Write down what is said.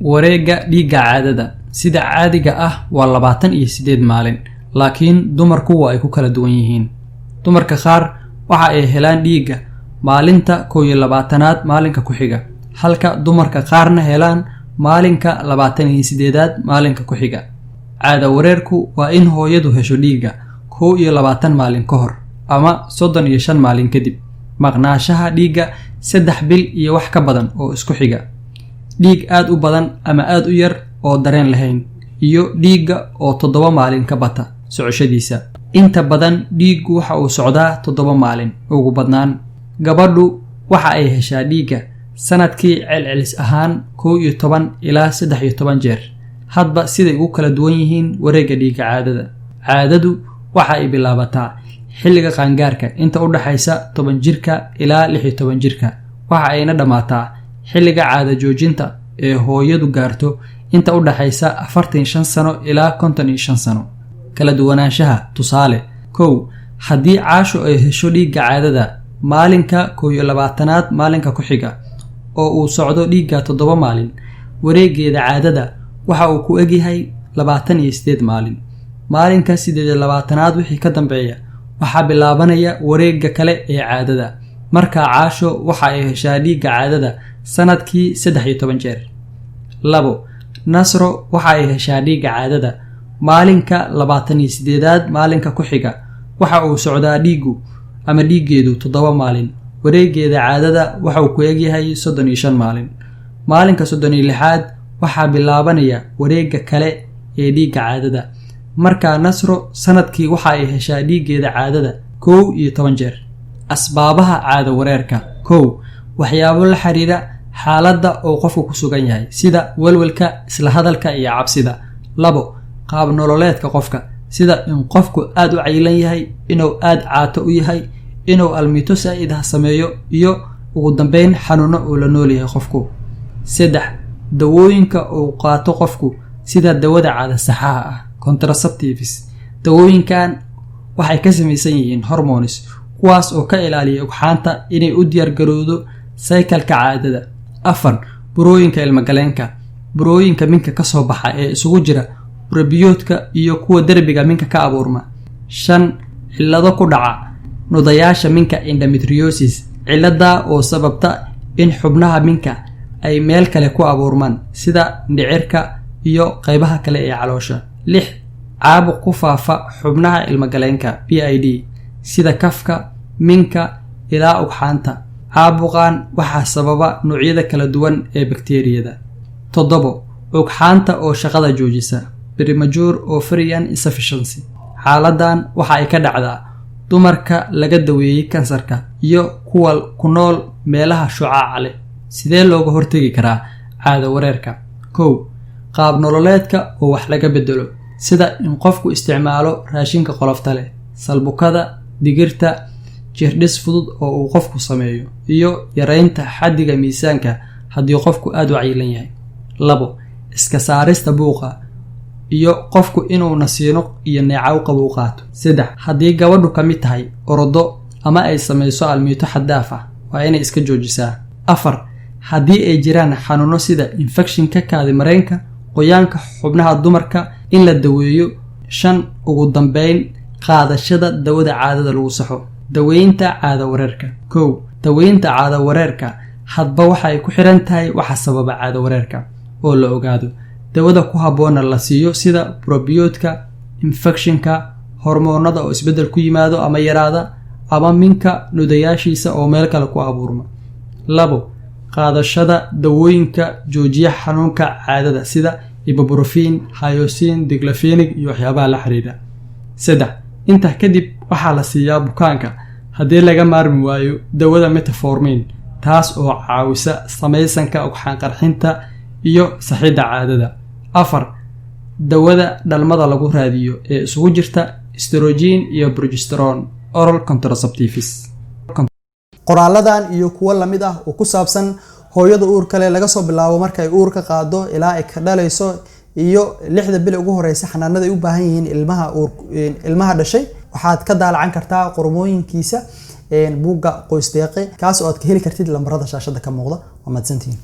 Wareegga dhiigga caadada sida caadiga ah waa 28 maalin, laakiin dumarku waa ay ku kala duwan yihiin. Dumarka qaar waxa ay helaan dhiigga maalinta 21aad maalinka ku xiga, halka dumarka qaarna helaan maalinka 28aad maalinka ku xiga. Caada wareerku waa in hooyadu hesho dhiigga 21 maalin ka hor ama 35 maalin kadib maqnaanshaha dhiigga 3 bil iyo wax ka badan oo isku xiga, dhiig aad u badan ama aad u yar oo dareen lahayn, iyo dhiigga oo 7 maalin ka bata socoshadiisa. Inta badan dhiiggu waxa uu socdaa 7 maalin ugu badnaan. Gabadhu waxa ay heshaa dhiigga sanadkii celcelis ahaan 11 ilaa 13 jeer, hadba siday ugu kala duwan yihiin wareegga dhiigga caadada. Caadadu waxa ay bilaabataa xilliga qaangaarka, inta u dhaxaysa 10 jirka ilaa 16 jirka, waxa ayna dhammaataa xilliga caada joojinta ee hooyadu gaarto inta u dhaxaysa 45 sano ilaa 55 sano. Kala duwanaanshaha tusaale: 1, haddii Caasho ay hesho dhiigga caadada maalinka 21aad maalinka ku xiga oo uu socdo dhiigga 7 maalin, wareeggeeda caadada waxa uu ku egyahay 28 maalin. Maalinka 28aad wixii ka dambeeya waxaa bilaabanaya wareegga kale ee caadada. Markaa Caasho waxa ay heshaa dhiigga caadada sanadkii 13 jeer. 2, Nasro waxa ay heshaa dhiigga caadada maalinka 28aad maalinka ku xiga, waxa uu socdaa dhiiggu ama dhiiggeedu 7 maalin. Wareeggeeda caadada waxa uu ku egyahay 35 maalin. Maalinka 36aad waxaa bilaabanaya wareegga kale ee dhiigga caadada. Markaa Nasro sanadkii waxa ay heshaa dhiiggeeda caadada 11 jeer. Asbaabaha caada wareerka: 1, waxyaabo la xiriira xaaladda uu qofku ku sugan yahay, sida welwelka, isla hadalka iyo cabsida. 2, qaab nololeedka qofka, sida in qofku aad u cayilan yahay, inuu aad caato u yahay, inuu almiito saa'id ah sameeyo, iyo ugu dambeyn xanuuno uu la nool yahay qofku. 3, dawooyinka uu qaato qofku, sida dawada caada saxaha ah, contraceptives. Dawooyinkan waxay ka samaysan yihiin hormones, kuwaas oo ka ilaaliya ugxaanta inay u diyaargarowdo cycle-ka caadada. 4, burooyinka ilmagaleenka, burooyinka minka kasoo baxa ee isugu jira burabiyoodka iyo kuwa derbiga minka ka abuurma. 5, cillado ku dhaca nudayaasha minka, endometriosis, cilada oo sababta in xubnaha minka ay meel kale ku abuurmaan, sida mindhicirka iyo qaybaha kale ee caloosha. 6, caabuq ku faafa xubnaha ilmagaleenka, PID, sida kafka, minka ilaa ugxaanta. Caabuqan waxaa sababa noocyada kala duwan ee bakteeriyada. 7, ugxaanta oo shaqada joojisa, premature ovarian insufficiency. Xaaladan waxa ay ka dhacdaa dumarka laga daweeyey kansarka iyo kuwa ku nool meelaha shucaaca leh. Sidee looga hortegi karaa caada wareerka? 1, qaab nololeedka oo wax laga bedelo, sida in qofku isticmaalo raashinka qolofta leh, salbukada, digirta, jirdhis fudud oo uu qofku sameeyo, iyo yareynta xaddiga miisaanka haddii qofku aada u cayilan yahay. 2, iska saarista buuqa iyo qofku inuu nasiino iyo neecaw qabow qaato. 3, haddii gabadhu ka mid tahay orodo ama ay samayso almiito xad-dhaaf ah, waa inay iska joojisaa. 4, haddii ay jiraan xanuuno sida infekshinka kaadi mareenka, qoyaanka xubnaha dumarka, in la daweeyo. 5, ugu dambeyn, qaadashada dawada caadada lagu saxo. Daweynta caada wareerka: 1, daweynta caada wareerka hadba waxa ay ku xiran tahay waxa sababa caada wareerka oo la ogaado, dawada ku habboonna la siiyo, sida probioodka, infekshinka, hormoonada oo isbeddel ku yimaado ama yaraada, ama minka nudayaashiisa oo meel kale ku abuurma. 2, qaadashada dawooyinka joojiya xanuunka caadada, sida ibuprofen, hyoscine, diclofenac iyo waxyaabaha la xiriira. 3, intaa kadib waxaa la siiyaa bukaanka, haddii laga maarmi waayo, dawada metformin, taas oo caawisa samaysanka ugxaan qarxinta iyo saxidda caadada. 4, dawada dhalmada lagu raadiyo ee isugu jirta estrogen iyo progesterone, oral contraceptives. Qoraaladan iyo kuwo lamid ah oo ku saabsan hooyada uurka leh, laga soo bilaabo marka ay uurka qaado ilaa ay ka dhalayso iyo 6da bil ugu horeysa, xanaanada ay u baahan yihiin ilmaha uur, ilmaha dhashay, waxaad ka daalacan kartaa qormooyinkiisa buugga Qoys Deeqe, kaas oo aad ka heli kartid lambarada shaashada ka muuqda. Waa mahadsantihiin.